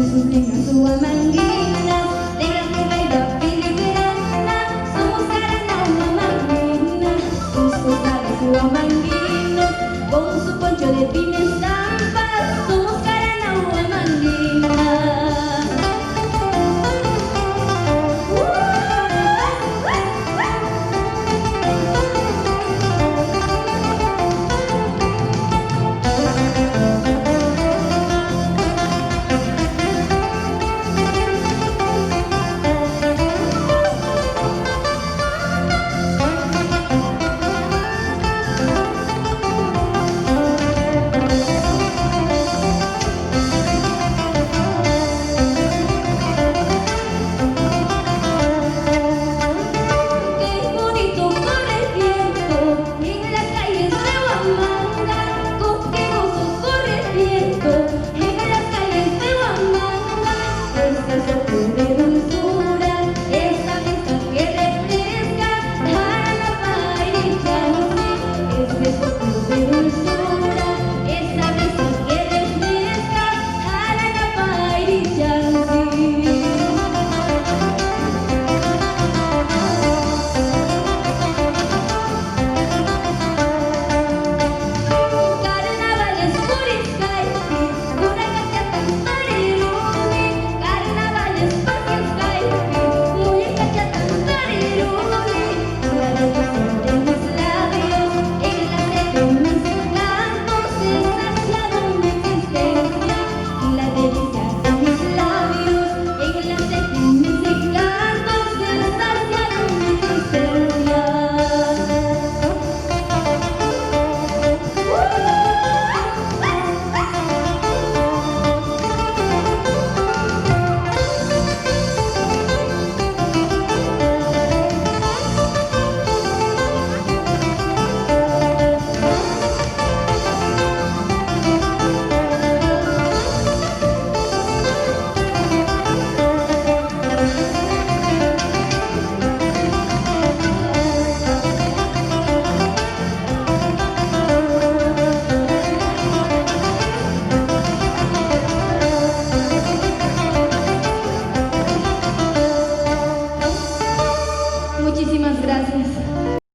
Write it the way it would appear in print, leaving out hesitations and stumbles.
Con sus negras huamanguinas, negras de jaiba filigrana, somos carana huamanguina, sus costales huamanguinos, con su poncho de fina estampa, somos carana huamanguina. Qué bonito corre el viento en las calles de Huamanga, con qué gozo corre el viento en las calles de Huamanga. Ese soplo de dulzura, esa brisa que refresca, Aranapayri-chansi. Ese soplo de dulzura, esa brisa que refresca, Aranapayri-chansi.